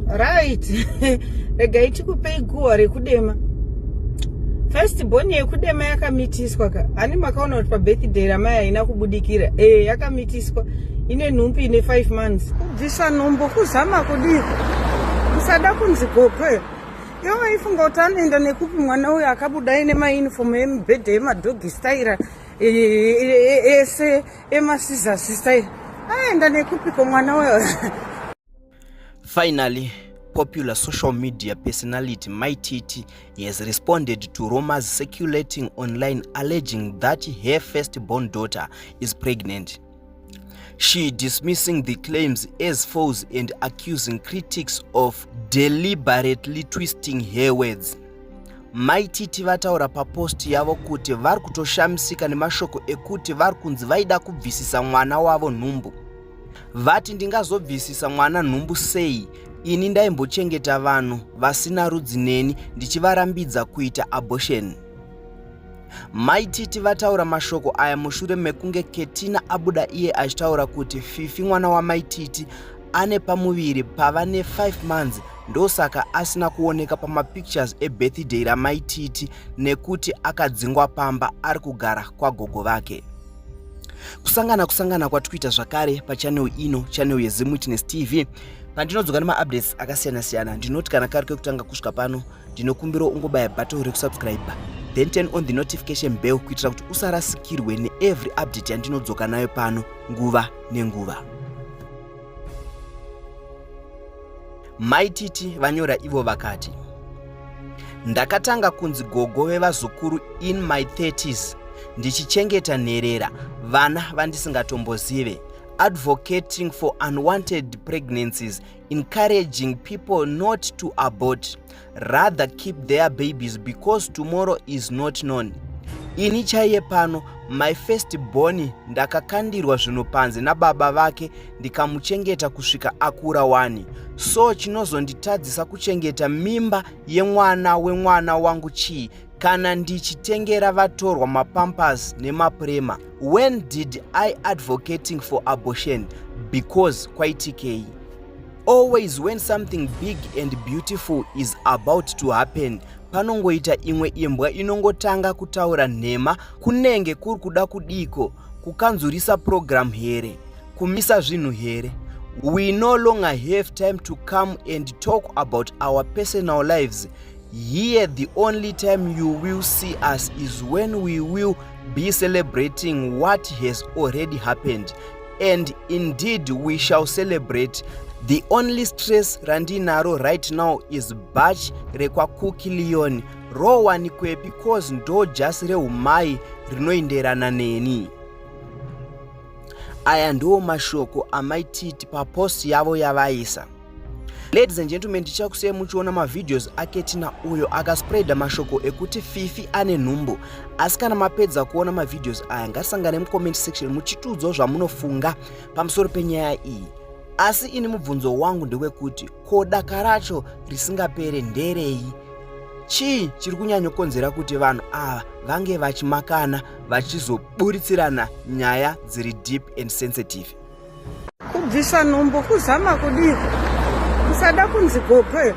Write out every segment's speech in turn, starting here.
Right, regai tikupei guhwa rekudema. First born yekudema yakamitiswa ka. Ani makaona kuti pabirthday ramai haina kubudikira? Eh, yakamitiswa. Ine nhumbi ine 5 months. Kubvisa nhumbu kuzama kudii? Kusada kunzi gogo. Iwe waifunga kuti anoenda nekupi mwana uyu akabuda aine mauniform emibhedha emadhogi style ese emasizasi style. Aenda nekupiko mwana uyu? Finally, popular social media personality Mai Titi has responded to rumors circulating online alleging that her firstborn daughter is pregnant. She dismissing the claims as false and accusing critics of deliberately twisting her words. Mai Titi vataura papost yavo kuti vari kutoshamisika nemashoko ekuti vari kunzi vaida kubvisisa mwana wavo nhumbu. Vati ndingazobvisisa mwana nhumbu sei ini ndaimbochengeta vanhu vasina rudzi neni ndichivarambidza kuita abortion. Mai Titi vataura mashoko aya mushure mekunge Ketina abuda iye achitaura kuti Fifi mwana waMai Titi ane pamuviri pava ne5 months, ndosaka asina kuoneka pamapictures ebirthday raMai Titi nekuti akadzingwa pamba ari kugara kwagogo vake. Kusangana kwatikuita zvakare pachannel ino, channel yeZim Witness TV, pandinodzoka nemaupdates akasiyana-siyana. Ndinoti kana kari kekutanga kusvika pano, ndinokumbira ungobaya button rekusubscribe, then turn on the notification bell kuitira kuti usarasikirwe neevery update yandinodzoka nayo pano nguva nenguva. Mai Titi vanyora ivo vakati, ndakatanga kunzi gogo vevazukuru in my 30s, ndichichengeta nherera, vana vandisingatombozive, advocating for unwanted pregnancies, encouraging people not to abort, rather keep their babies because tomorrow is not known. Ini chaiye pano, my first born ndakakandirwa zvinhu panze nababa vake ndikamuchengeta kusvika akura wani. So chinozonditadzisa kuchengeta mimba yemwana wemwana wangu chii kana ndichitengera vatorwa mapampers nemapurema? When did I advocating for abortion? Because kwaitikei? Always when something big and beautiful is about to happen, panongoita imwe imbwa inongotanga kutaura nhema. Kunenge kuri kuda kudiko? Kukanzurisa program here? Kumisa zvinhu here? We no longer have time to come and talk about our personal lives here. The only time you will see us is when we will be celebrating what has already happened, and indeed we shall celebrate. The only stress randinaro right now is batch rekwaCookie Leon rowanikwepi, cause ndo jasi reumai rinoenderana neni. Aya ndiwo mashoko aMaititi papost yavo yavaisa. Ladies and gentlemen, tichakusiyai muchiona mavideos aKetina uyo akaspreada mashoko ekuti Fifi ane nhumbu. Asi kana mapedza kuona mavideos aya, ngatisangane mucomment section muchitiudzawo zvamunofunga pamusoro penyaya iyi. Asi ini mubvunzo wangu ndewekuti, ko daka racho risingapere nderei? Chii chiri kunyanyokonzera kuti vanhu ava vange vachimakana, vachizoburitsirana nyaya dziri deep and sensitive? Kubvisa nhumbu kuzama kudii? Kusada kunzi gogo.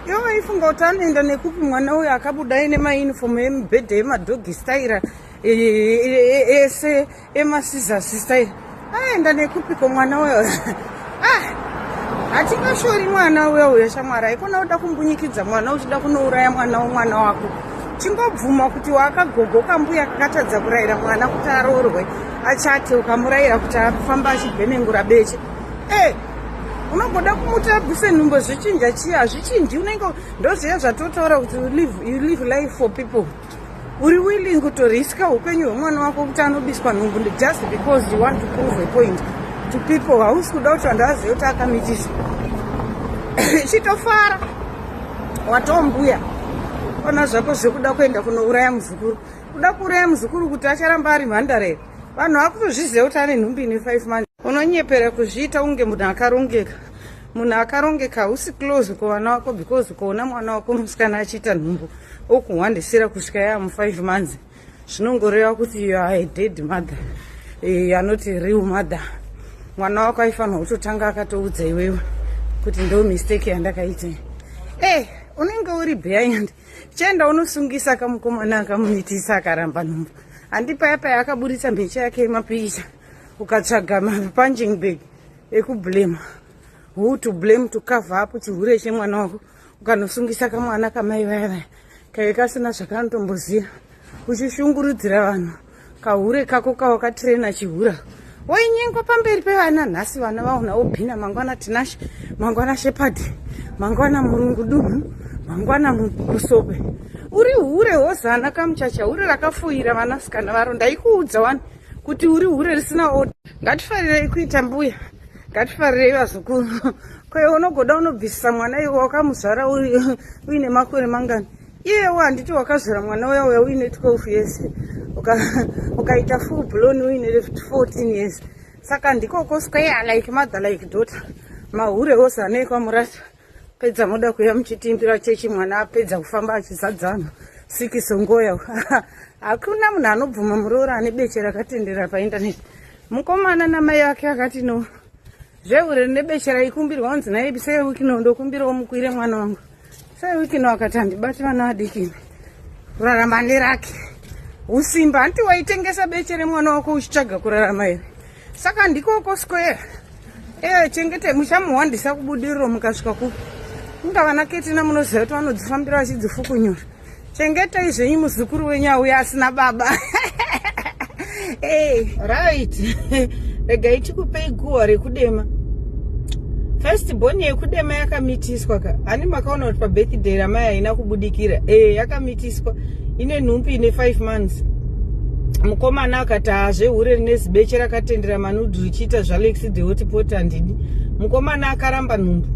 Iwe waifunga kuti anoenda nekupi mwana uyu akabuda aine mauniform emibhedha emadhogi style ese emasizasi style? Aenda nekupiko mwana uyu? Ah, hatingashori mwana uyo uyo shamwari. Haikona uda kumbunyikidza mwana uchida kunouraya mwana womwana wako. Chingobvuma kuti wakagogo kambuya kakatadza kurayira mwana kuti aroorwe achate, ukamurayira kuti afamba achibhenengura beche. E unogoda kumuti abvise nhumbo, zvichinja chii? Hazvichinji. Unenge ndozviya zvatotaura kuti you live life for people. Uri willing kutoriska upenyu hwemwana wako kuti anobiswa nhumbu just because you want to prove a point to people. Hausi kuda kuti vanhu vazive kuti akamitisa. Chitofara watombuya ona zvako zvekuda kuenda kunouraya muzukuru, kuda kuuraya muzukuru kuti acharamba ari mhandara here? Vanhu vakutozviziva kuti ane nhumbi ine 5 months. Unonyepera kuzviita unge munhu akarongeka. Munhu akarongeka hausi close kuvana wako, because ukaona mwana wako musikana achiita nhumbu okuhwandisira kusvika yaa mu5 months, zvinongoreva kuti you are a dead mother, anoti real mother. Mwana wako aifanirwa kutotanga akatoudza iwewe. Kuti ndo mistake yandakaita. Eh, unenge uri behind. Chienda unosungisa kamukomana akamumitisa akaramba nhumbu. Handi paya paya akaburitsa mheche yake yemapikicha. Ukatsvaga mapunching bag ekublame. Who to blame to cover up chihure chemwana wako. Ukanosungisa kamwana kamai vaya vaya. Kaive kasina zvakanotomboziva. Uchishungurudzira vanhu. Kahure kako kawakatrena chihura. Wainyengwa pamberi pevana nhasi vana vaona Obina, mangwana Tinashe, mangwana Shepard, mangwana Murungu Dunhu, mangwana Musope. Uri hure hozana kamuchacha, hure rakafuira vanasikana varo. Ndaikuudza wani kuti uri hure risina order. Ngatifarirei kuita mbuya, ngatifarirei vazukuru. Koyo unogoda unobvisisa mwana iwe wakamuzvara uine makore mangani? Iyewo handiti wakazvara mwana uya uya uine 12 years, ukaita uka full blown uine 14 years. Saka ndikoko square like mother like daughter. Mahure ose anoikwa murasa. Pedza moda kuya muchitimbira chechi, mwana apedza kufamba achizadzana sikisongoya. Hakuna munhu anobvuma muroora ane beche rakatendera paindaneti. Mukomana namai vake akati no, zvehure nebeche raikumbirwa kunzi nai Sir Wicknell, ndokumbirawo mukwire mwana wangu. Sir Wicknell akati handibati vana vadiki, kurarama nerake usimba. Hanti waitengesa beche remwana wako uchitsvaga kurarama here? Saka ndikoko square. E chengete muchamuhwandisa kubudiriro mukasvika kupi. Inga vana Ketina munoziva kuti vanodzifambira vachidzifukunyura. Chengetai zvenyu muzukuru wenyu auya asina baba. Hey, right, regai tikupei guhwa rekudema. First born yekudema yakamitiswa ka. Hani makaona kuti pabirthday ramai haina kubudikira? E, yakamitiswa ine nhumbi ine 5 months. Mukomana akati hazvehure rine zibeche rakatendera manudhu richiita zvaLex the Hotpot handidi. Mukomana akaramba nhumbu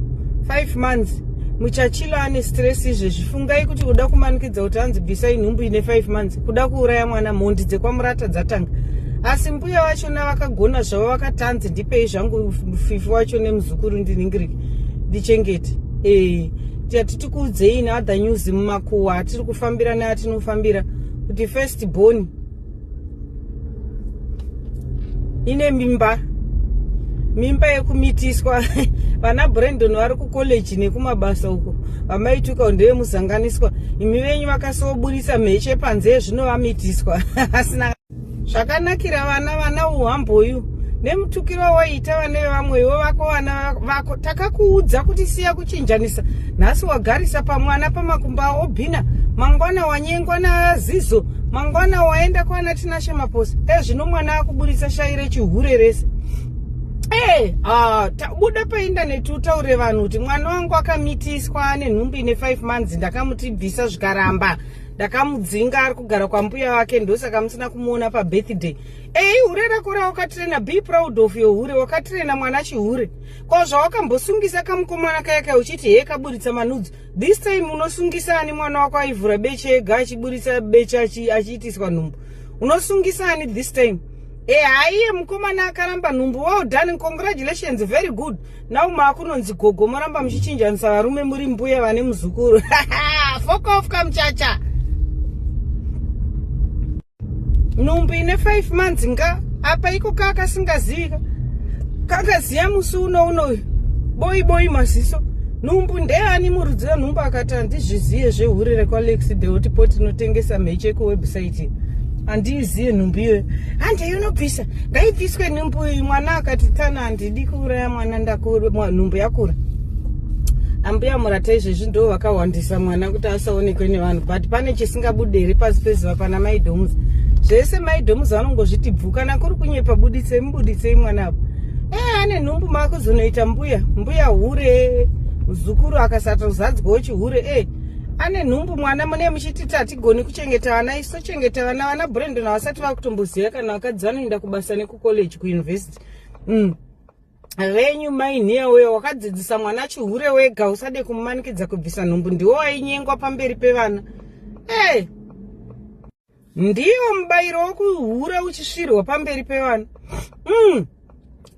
5 months. Muchachilo ane stress izvezvi. Fungai kuti kuda kumanikidza kuti anzi bvisai nhumbu ine 5 months, kuda kuuraya mwana. Mhondi dzekwaMurata dzatanga. Asi mbuya vachona vakagona zvavo, vakatanzi ndipei zvangu Fifi wacho nemuzukuru ndiningirike ndichengete. E, tiyati tikuudzei neother news mumakuhwa atiri kufambira neatinofambira kuti first born ine mimba, mimba yekumitiswa. Vana Brandon vari kukoleji nekumabasa uko, vamaituka ndevemuzanganiswa. Imi venyu vakasoburisa mheche panze, zvinovamitiswa asina zvakanakira vana. Vana uhamboyu nemutukiro waiita vana vevamwe, iwe vako vana vako takakuudza kuti siya kuchinjanisa. Nhasi wagarisa pamwana pamakumba aObhina, mangwana wanyengwa naZizo, mangwana waenda kwana Tinashe Maposa. Ezvino mwana akuburitsa shai rechihure rese. Hey, buda paindaneti utaure vanhu kuti mwana wangu akamitiswa ane nhumbu ine 5 months, ndakamuti bvisa zvikaramba, ndakamudzinga, ari kugara kwambuya vake, ndosaka musina kumuona pabirthday. Ei, hure rako rawakatrena, be proud of your hure. Wakatrena mwana chihure. Ko zvawakambosungisa kamukomana kaya kaya uchiti he kaburitsa manudzu, this time unosungisa ani mwana wako aivhura beche ega achiburitsa beche achiitiswa nhumbu? Unosungisa ani this time? E, haiye, mukomana akaramba nhumbu. Well done, congratulations, very good. Now maakunonzi gogo, moramba muchichinjanisa varume muri mbuya vane muzukuru. Fuck off kamuchacha. Nhumbu ine 5 months nga apa iko kakasingazivika kakaziya musi uno unoyu boi boi maziso. Nhumbu ndeyani? Murudzi wenhumbu akati handizviziye zvehure rekwaLex the Hotpot inotengesa mheche kuwebsite, handiiziye nhumbu iyoyo. Handei unobvisa, ngaibviswe nhumbu iyi. Mwana akati tana handidi kuuraya mwana, ndakura, nhumbu yakura. Ambuya Murata izvezvi ndo vakawandisa mwana kuti asaonekwe nevanhu, but pane chisingabude here pasi pezuva pana Maidhomuza? Zvese Maidhomuza vanongozviti bvu. Kana kuri kunyepa, buditsei, mubuditsei mwana apo. E, ane nhumbu, makuzonoita mbuya, mbuya hure, muzukuru akasatozadzwawo chihure. E, ane nhumbu mwana, mune muchiti tatigoni kuchengeta vana, isu tochengeta vana. Vana Brandon havasati vakutomboziva kana vakadzi vanoenda kubasa nekucollege, kuuniversity. Venyu mainhiya uyo wakadzidzisa mwana chihure wega, usade kumumanikidza kubvisa nhumbu. Ndiwo wainyengwa pamberi pevana. E, ndiwo mubayiro wekuhura uchisvirwa pamberi pevana.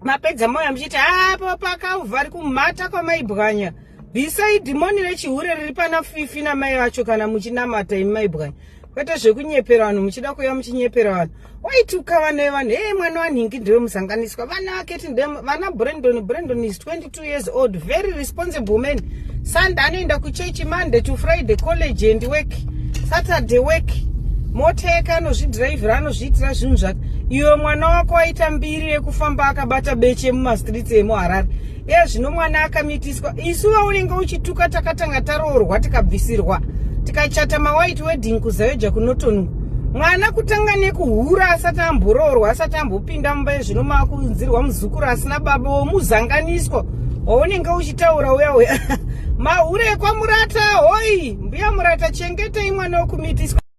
Mapedza moyo muchiti apo pakauvhari kumhata kwamaibwanya. Bvisai dhimoni rechihure riri pana Fifi namai vacho kana muchinamata imi maibwanya. Kwete zvekunyepera vanhu, muchida kuuya muchinyepera vanhu. Waituka vana vevanhu, hey, mwana wanhingi ndiwe musanganiswa, vana vaketi ndiwe vana Brandon. Brandon is 22 years old, very responsible man. Sunday anoenda kuchechi, Monday to Friday college and work, Saturday work, mota yake anozvidhiraivhira, anozviitira zvinhu zvake. Iwe mwana wako aita mbiri yekufamba akabata beche mumastreets emuHarare. Iye zvino mwana akamitiswa. Isu vaunenge uchituka takatanga taroorwa, tikabvisirwa, tikachata mawhite wedding kuZAOGA kuNorton. Mwana kutanga nekuhura asati amboroorwa, asati ambopinda mumba. Yezvino maakunzirwa muzukuru asina baba, womuzanganiswa waunenge uchitaura uya uya. Mahure ekwaMurata, hoi mbuya Murata, chengetei mwana wekumitiswa.